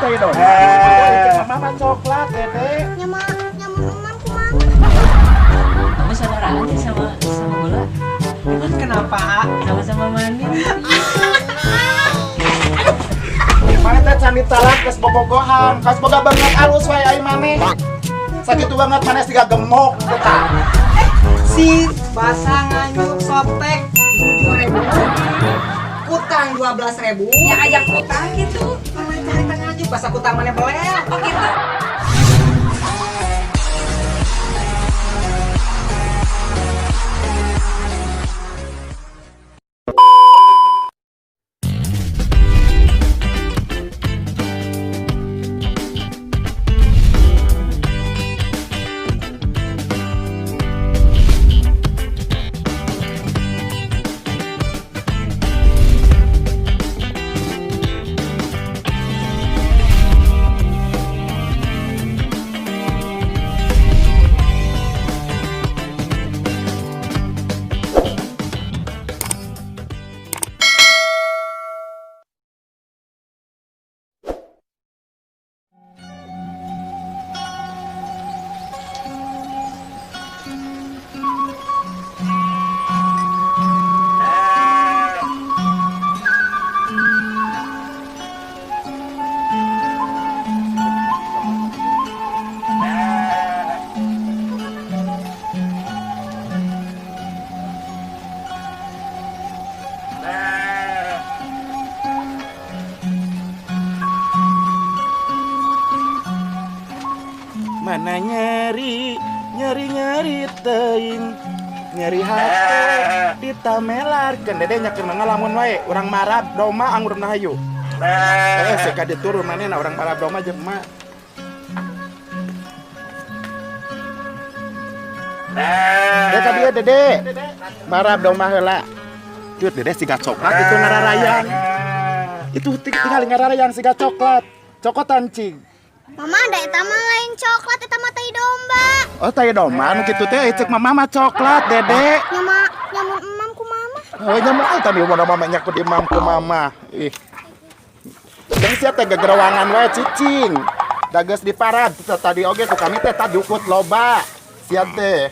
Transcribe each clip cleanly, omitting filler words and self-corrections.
tai domba. Mama coklat, Dede. Nyama nyamun emam kumaha? Kamu saudaraan sih sama sama gula. Emang kenapa? Sama-sama manis. Mana teh candi talak geus bobogohan, kaos boga banget alus wae ai maneh. Sakitu banget maneh siga gemok teh tah. Si basah nganyuk softtek 7.000, kutang 12.000. Ya ajak kutang gitu. Mana cari nganjuk basah kutang mana belel. Oh gitu. Mana nyeri, nyeri nyeri teuing. Nyeri hati ditamelarkeun. Dede nya keur ngalamun wae, urang marab domba angurna hayu. Seka diturun manehna urang marab domba jeung emak. Dede ka dieu Dede. Marab domba heula. Tut Dede siga coklat itu ngararayang. Itu tinggal ngararayang siga coklat. Cokotan cing. Mama ada eta mah lain coklat, eta mah tai domba. Oh, tai domba nu kitu teh ceuk mama mah coklat, Dede. Nyama nyamun emam ku mama. Oh, nyamun eta di mana mama nya ku imam ku mama. Ih. Jeung sia teh gegerawangan wae cicing. Da geus diparab tadi oge ku kami teh tadukut loba. Sia teh.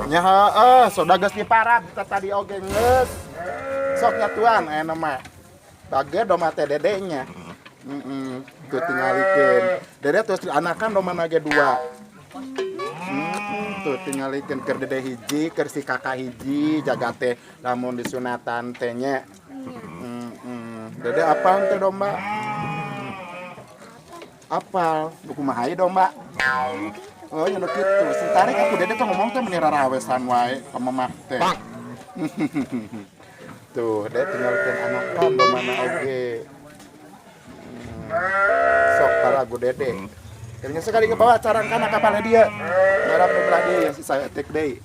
Nya heeh, so da geus diparab tadi oge geus. Sok nya tuan aya mah. Bage domba teh dedenya. Tuh tingalikeun. Dede terus anakan domba nage dua. Tuh tingalikeun keur dede hiji, keur si kakak hiji, jaga teh lamun disunatan teh nya. Dede apal teh domba? Apal, nu kumaha ieu domba? Oh, nya nu kitu. Sing tarik aku dede teh ngomong teh meni rarawesan wae ka mamah teh. Tuh, dede tingalikeun anakan domba na oge. Sok paragu dede. Kayaknya sekali ke bawah carang kana kapalnya dia. Ngarap nu belah dia yang si saya tik deui.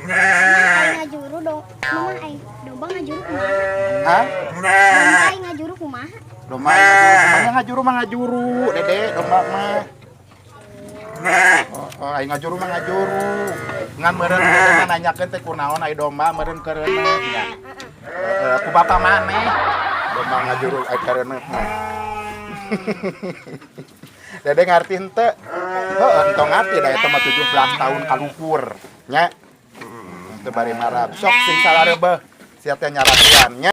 Mama ai ngajuru dong. Mama ai domba ngajuru kumaha? Hah? Domba ai ngajuru kumaha? Domba ai ngajuru kumaha? Ngajuru mah ngajuru, Dede, domba mah. Oh, ai ngajuru mah ngajuru. Ngan meureun dede mah nanyakeun teh kunaon ai domba meureun keureuneuh nya. Heeh, ku bapa maneh. Domba ngajuru ai keureuneuh mah. Dede ngarti henteu? Heeh, entong ngarti da eta mah 17 tahun kaluhur nya. Teu bari marab. Sok sing salareubeuh sia teh nyaratuan nya.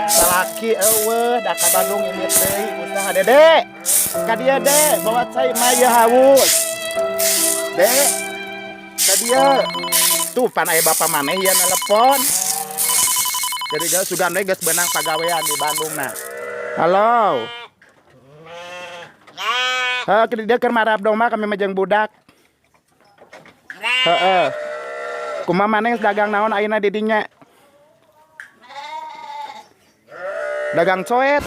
Salaki eueuh da ka Bandung imit deui usaha Dede. Ka dieu De, bawa cai mah ieu haus. De. Ka dieu. Tuh pan aya bapa maneh ieu nelepon. Jadi geus sugan we geus beunang pagawean di Bandung nah. Halo. Heuh, ke dieu keur marab domba kami mah jeung budak. Heeh. Kumaha maneh geus dagang naon ayeuna di dinya? Dagang coet.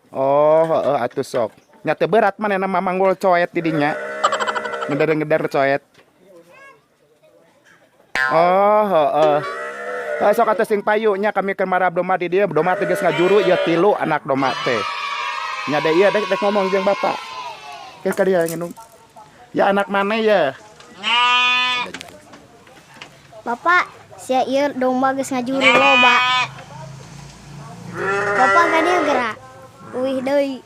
Oh, heeh atuh sok. Nya teu berat manehna mah manggul coet di dinya. Ngeder-ngeder coet. Oh, heeh. Sok atuh sing payu nya kami keur marab domba di dieu, domba teh geus ngajuru ieu tilu anak domba teh. Nya da ieu dek dek ngomong jeung bapak. Ke ka dieu nginum. Ya anak mana ya? Bapak, sia ieu domba geus ngajuru loba. Bapak ka dieu geura. Uih deui.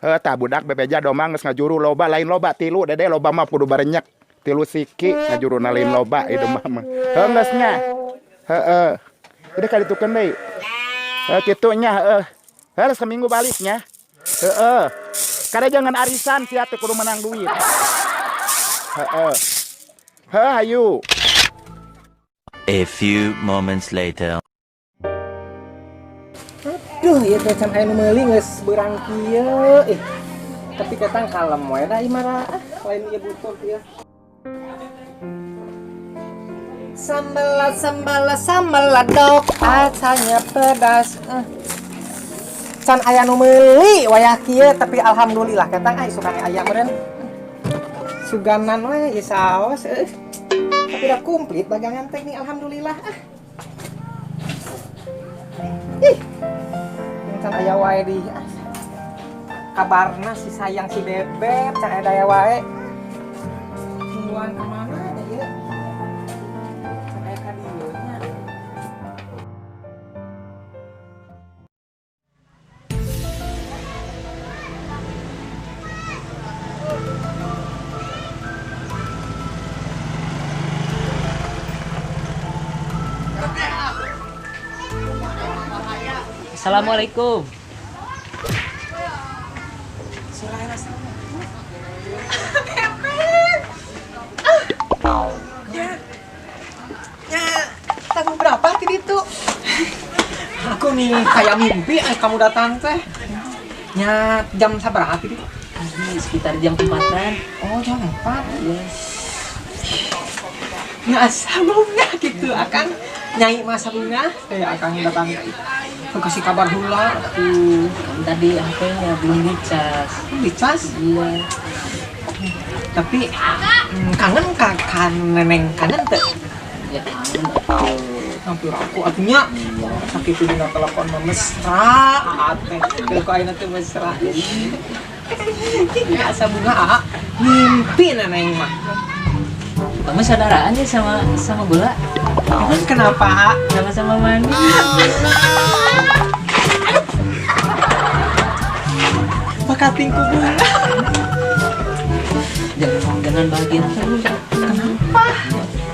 Heuh tah budak bebeja domba geus ngajuru loba, lain loba tilu dede, loba mah kudu barenyek. Tilu siki ngajuruna, lain loba ieu domba mah. Heuh geus nya. Heeh. Udah kali ditukeun deui. Heuh kitu nya heuh. Heuh seminggu baliknya. Heeh. Kada jangan arisan sia teh kudu menang duit. Heeh. Heuh hayu. A few moments later. Duh, ieu teh can aya nu meuli geus beurang kieu. Ih. Tapi ketang kalem we da ieu mah ah, lain ieu butuh ieu. Sambal sambal sambal ladok asalnya pedas. Eh. Can aya nu meuli wayah kieu, tapi alhamdulillah ketang ai sukane aya meureun. Suganan we ieu saos euy. Tapi udah komplit dagangan teh nih, alhamdulillah ah. Ih. Can aya wae di ah. Kabarna si sayang si bebek can aya daya wae. Tungguan kemana aja ieu? Can aya ka dieu nya. Assalamualaikum. Ya, ya, tahun berapa tadi itu? Aku nih kayak mimpi kamu datang teh. Ya, jam sabaraha tadi? Ini sekitar jam 4-an. Oh, jam 4. Iya. Ya, asa bunga gitu akan nyai masa bunga kayak akan datang. Aku kasih kabar hula tuh. Kan tadi HP-nya belum dicas. Belum dicas? Iya. Tapi kangen kan neneng kangen teh? Ya kangen atuh. Hampir aku artinya sakit itu dina telepon mah mesra aa teh. Kalau ayeuna teh mesra. Ya asa bunga aa mimpi neneng mah. Kamu saudaraan ya sama sama gula? Emang kenapa? Aa? Sama-sama manis. Bakating ku bunga. Jangan jangan bahagia terus. Kenapa?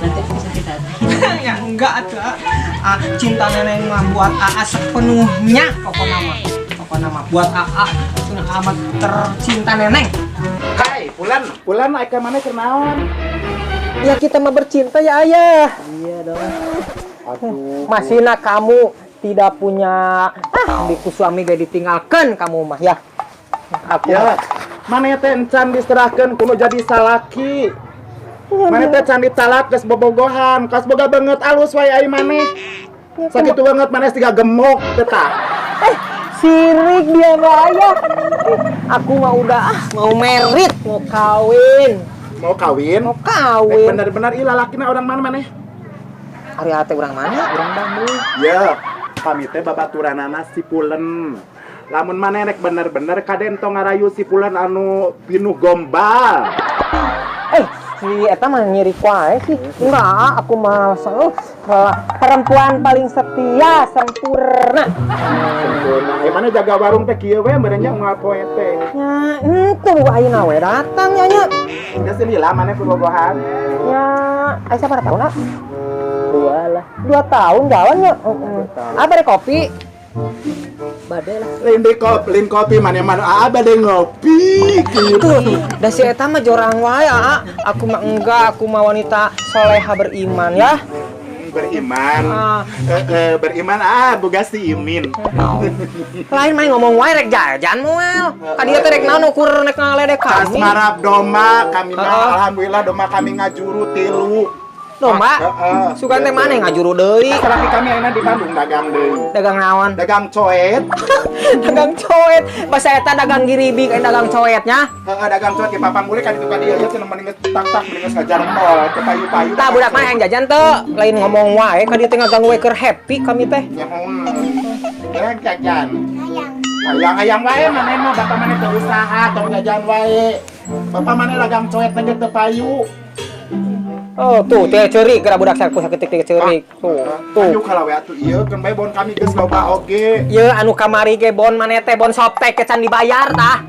Nanti aku sakit hati. Ya enggak atuh. Ah, cinta neneng mah buat AA sepenuhnya pokoknya mah. Pokoknya mah buat AA itu amat tercinta neneng. Hai, Pulan, Pulan aya ka mana keur naon? Ya kita mah bercinta ya ayah. Iya dong. Aduh. Masih nak kamu tidak punya ah biku suami gak ditinggalkan kamu mah ya. Aku Ya, mana teh encan diserahkeun kudu jadi salaki. Mana teh can ditalak geus bobogohan, kas boga banget alus wae ai maneh. Sakitu banget maneh siga gemok teh tah. Sirik dia mah ayah. Aku mah udah ah, mau merit, mau kawin. Mau kawin? Mau kawin. Bener-bener ih lalakina orang mana maneh? Ari teh urang mana? Urang Bandung. Ya, kami teh babaturanana si Pulen. Lamun maneh rek bener-bener kaden tong ngarayu si Pulen anu pinuh gombal. Si eta mah nyiri wae sih. Enggak, aku mah selalu perempuan paling setia, sempurna. Sempurna. Eh mana jaga warung teh kieu we meureun nya unggal poe teh. Ya, itu ayeuna we datang nya nya. Geus lila maneh bobogohan. Ya, aya sabaraha tahun, ah? 2 lah. 2 tahun jalan nya. Heeh. Ah, bari kopi. Bade lah. Lain di kopi, lain kopi mana mana aa bade ngopi gitu. Da si eta mah jorang wae, aa. Aku mah enggak, aku mah wanita soleha beriman ya. Beriman. Ah. Beriman ah boga si Imin. Lain main ngomong wae rek jajan moal. Ka dieu teh rek naon ukur rek ngaledek kami. Asmarap domba kami mah Heeh. alhamdulillah domba kami ngajuru 3. Domba. Heeh. Sugan teh maneh ngajuru deui. Salaki kami ayeuna di Bandung dagang deui. Dagang naon? Dagang coet. Dagang coet. Basa eta dagang giribig, eh dagang coetnya. Heeh, dagang coet di papan mulai kan itu ka dieu ya cenah mending geus tak-tak mending geus ngajar mall ke payu-payu. Tah budak mah yang jajan teu, lain ngomong wae ka dieu teh ngaganggu we keur happy kami teh. Nyahoan. Hayang jajan. Hayang. Hayang hayang wae maneh mah bapak maneh teu usaha tong jajan wae. Bapak maneh dagang coet teh teu payu. Oh, tuh teh ceurik geura budak saku saketik teh ceurik. Tuh, tuh. Aduh kalau we atuh ieu keun bae bon kami geus loba oge. Ye anu kamari ge bon maneh teh bon Softex can dibayar tah.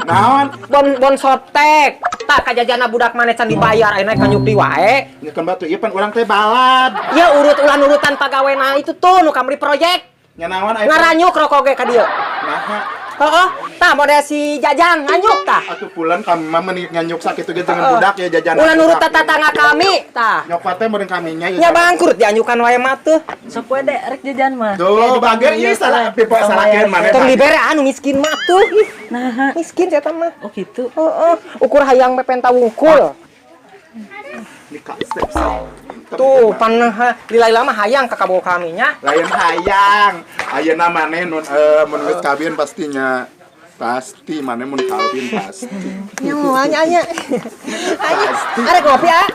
Naon? Bon bon Softex. Tah kajajana budak maneh can dibayar ayeuna kanyuk di wae. Nya keun batu ieu pan urang teh balad. Ya urut ulah nurutan pagawena itu tuh nu kamari proyek. Nya naon aya Ngaranyuk rokok ge ka dieu. Naha. Heeh, tah model si Jajang nganyuk tah. Atuh pulan kami mah meni nganyuk sakitu ge jangan budak ya jajanan. Ulah nurut tetangga kami tah. Nyokot teh meureun kaminya Nya bangkrut dianyukan wae mah tuh. Sok we deh rek jajan mah. Tuh, bager ieu salah pipo salakeun maneh. Tong dibere anu miskin mah tuh. Ih, Nah, miskin saya mah. oh gitu. Heeh, ukur hayang pepenta wungkul. Nikah step step. Tuh, pan lila-lila mah hayang ka kabogoh kami nya. Lain hayang. Ayeuna maneh nun mun geus kawin pastinya. Pasti maneh mun kawin pasti. Nyawa nya nya. Pasti. Arek ngopi ah.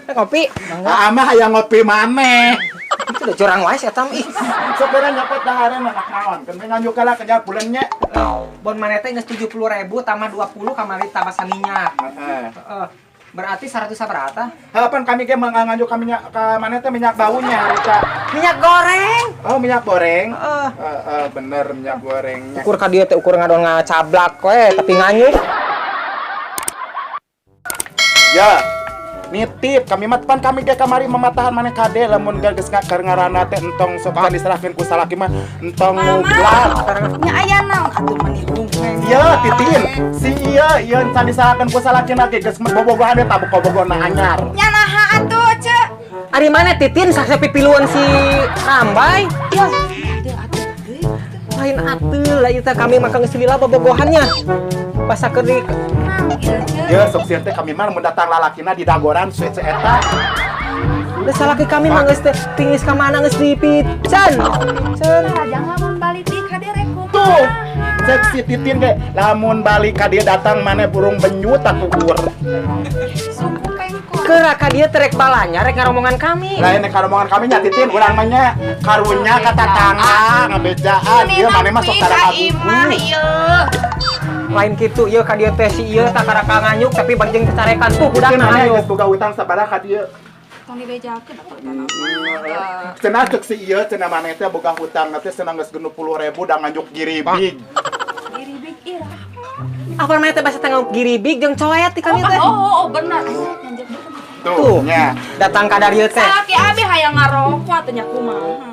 Arek ngopi. Ah mah hayang ngopi maneh. Itu udah curang wae si eta mah ih. Sok beran nyopot dahareun mah naon. Keun nganyuk kalah kerja bulan nya. Bon maneh teh geus 70.000 tambah 20 kamari tambah saminyak. Heeh. Heeh. Berarti 100 sabaraha? Harapan kami ge nganjuk kami minyak ka maneh teh minyak baunya harita. Minyak goreng. Oh, minyak goreng. Heeh. Heeh, bener minyak gorengnya. Ukur ka dieu teh ukur ngadon ngacablak we tapi nganyuk. Ya. Nitip kami mah pan kami ge kamari mematahan maneh kade lamun geus ngakar ngaranna teh entong sok can diserahkeun ku salaki mah entong ngublak. Nya aya naon atuh meni bungkeng. Iya, Titin. Si iya, iya can diserahkeun ku salakina ge geus bobogohan we tabuk bobogona anyar. Nya naha atuh, Ceu? Ari mana Titin saksa pipiluan si Rambai? Ya, atuh atuh deui. Lain atuh lah ieu teh kami mah geus lila bobogohannya. Basa keur di Naon ieu, Ceu? Ya, sok sieun teh kami mah mun datang lalakina di dagoran suet eta. Udah salaki kami mah geus teh tingis ka mana geus dipican. Pican. Jangan lamun balik di ka dieu rek kumaha. Tuh. Cek si Titin ge lamun balik ka dia datang maneh burung benyu tak ukur. Suku pengkor. Keur ka dieu teh rek balanya rek ngaromongan kami. Lain nek karomongan kami nya Titin urang mah nya karunya ka tatangga ngabejaan ieu maneh mah sok tara Imah ieu. Lain kitu ieu ka dieu teh si ieu tah karaka nganyuk tapi bari jeung cacarekan tuh budak Titin maneh nganyuk. geus boga utang sabaraha ka dieu. Tong dibejakeun atuh eta mah. Cenah cek si ieu cenah maneh teh boga hutang teh cenah geus 60.000 da nganjuk giribig. Giribig irah. Apa maneh teh basa teh nganyuk giribig jeung coet di kami teh. Oh, oh, oh, bener. Aya nganjuk deui. Tuh. Tuh nya. Datang ka dieu teh. Salaki abi hayang ngarokok atuh nya kumaha.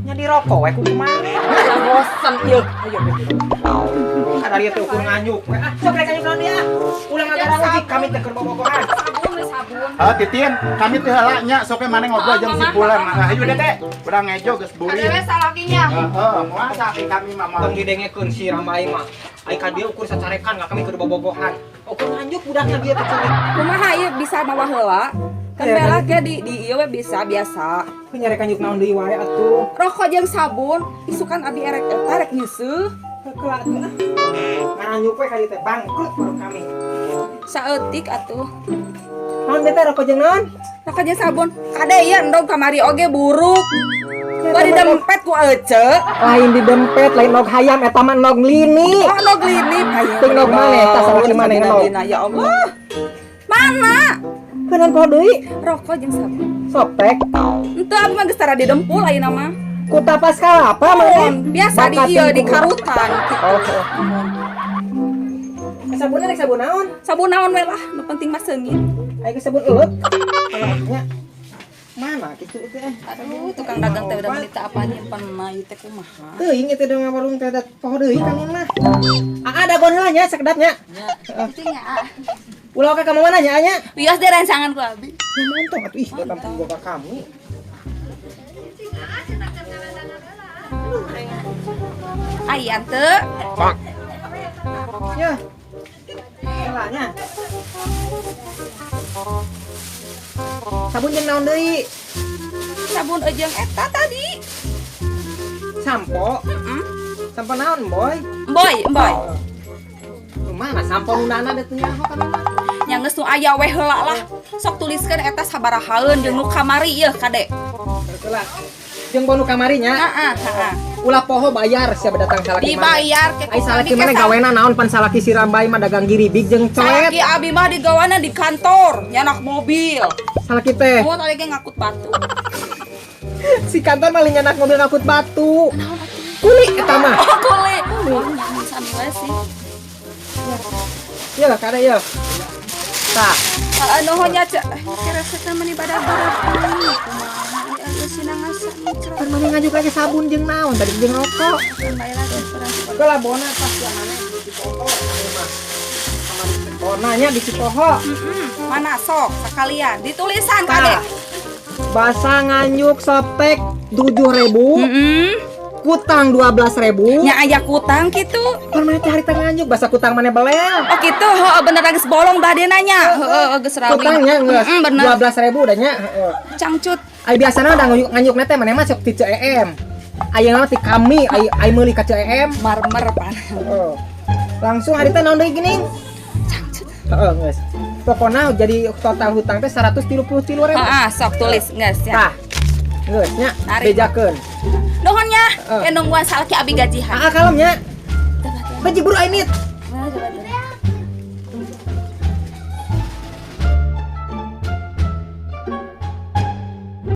Nya dirokok we ku kumaha. Lah bosen ieu. Ayo. Ka dieu teh ukur nganyuk we. Ah, sok rek nganyuk naon dia. Ulah ngagarang uji kami teh keur bobogohan. Sabun we sabun. Ah Titin, kami teh heula nya sok we maneh ngobrol jeung si Pulan. Nah, ayo deh teh. Urang ngejo geus burit. Kadewe salakinya. Heeh, moal salaki kami mah moal. Tong didengekeun si Ramai mah. Ai ka dieu ukur sacarekan ka kami keur bobogohan. Ukur nganyuk budakna dieu teh cari. Kumaha ieu bisa mawa heula? Kan Ya, bela ge di ieu we bisa biasa. Nyarek nganyuk naon deui wae atuh. Rokok jeung sabun, isukan abi erek eta rek nyeuseut. Keula atuh ah. Ngaranyuk we ka dieu teh bangkrut baru kami. Saeutik atuh. Naon teh rokok jeung naon? Rokok jeung sabun. Kade ieu endog kamari oge buruk. Bari dempet ku ece. Lain didempet, lain nog hayam eta mah nog lini. Oh, nog lini hayam. Ting nog maneh, tah salaki maneh nog. Ya Allah. Mana? Keunan poho deui? Rokok jeung sabun. Sopek. Henteu abi mah geus tara didempul ayeuna mah. Ku tapas kalapa maneh? Biasa di ieu di karutan kitu. Oh. Sabunna rek sabun naon? Sabun naon we lah, nu penting mah seungit. Ayo sabun euleuk. Nya. Mana kitu teh? Aduh, tukang dagang teh udah beli teh apa nyimpen mah ieu teh kumaha? Teuing itu dong warung teh poho deui kami mah. Aa dagon heula nya sakedap nya. Itu nya. Ah. Ulah ka mana nya nya? Wios deh rancangan ku abi. Ya montong atuh ih datang boga kami. Aya teu? Ya. Heula nya. Sabun jeung naon deui? Sabun jeung eta tadi. Sampo. Heeh. Sampo naon, Boy? Boy, boy. Mana sampo nu nana teu nyaho kan mah. Nya geus nu aya we heula lah. Sok tuliskeun eta sabarahaeun jeung nu kamari yeuh kade. Heula. Jeung bonu kamari nya. Heeh, heeh. Ulah poho bayar siapa datang salaki mana. Dibayar ke Ai salaki mana gawena naon pan salaki si Rambai mah dagang giribig jeung coet. Salaki abi mah digawana di kantor, nyanak mobil. Salaki teh. Mun tadi ge ngakut batu. Si kantor malah nyanak mobil ngakut batu. Kuli eta mah. Oh, kuli. Oh, nyamun sami we sih. Ya kade ya. Tah, Heeh, nuhun nya cek. Kira resepna meuni badak-badak. Kumaha ieu sina ngasa. Kan mana ngajuk lagi sabun jeung naon tadi jeung rokok. Geus bona tah sia maneh di Cipoho ieu mah. Bonanya di Cipoho. Mana sok sekalian ditulisan kade. Tah. Basa nganjuk Softex 7.000, Heeh. kutang 12.000. Nya aya kutang kitu. Pan maneh teh harita nganjuk basa kutang maneh belel. Oh gitu, heeh bener geus bolong badena nya. Heeh, geus rawi. Kutangnya geus Heeh, bener. 12.000 udah nya, heeh. Cangcut. Ai biasana udah nganjuk nganjuk teh maneh mah sok ti CEM. Ayeuna mah ti kami ai ai meuli ka CEM. Marmer pan. Heeh. Langsung harita naon deui geuning? Cangcut. Heeh, geus. Pokona jadi total hutang teh 133.000. Heeh, sok tulis geus ya. Tah. Geus nya Tarik. bejakeun. Nuhun nya, Heeh. ya nungguan salaki abi gajihan. Ah, kalem nya. Haji buru ai nit.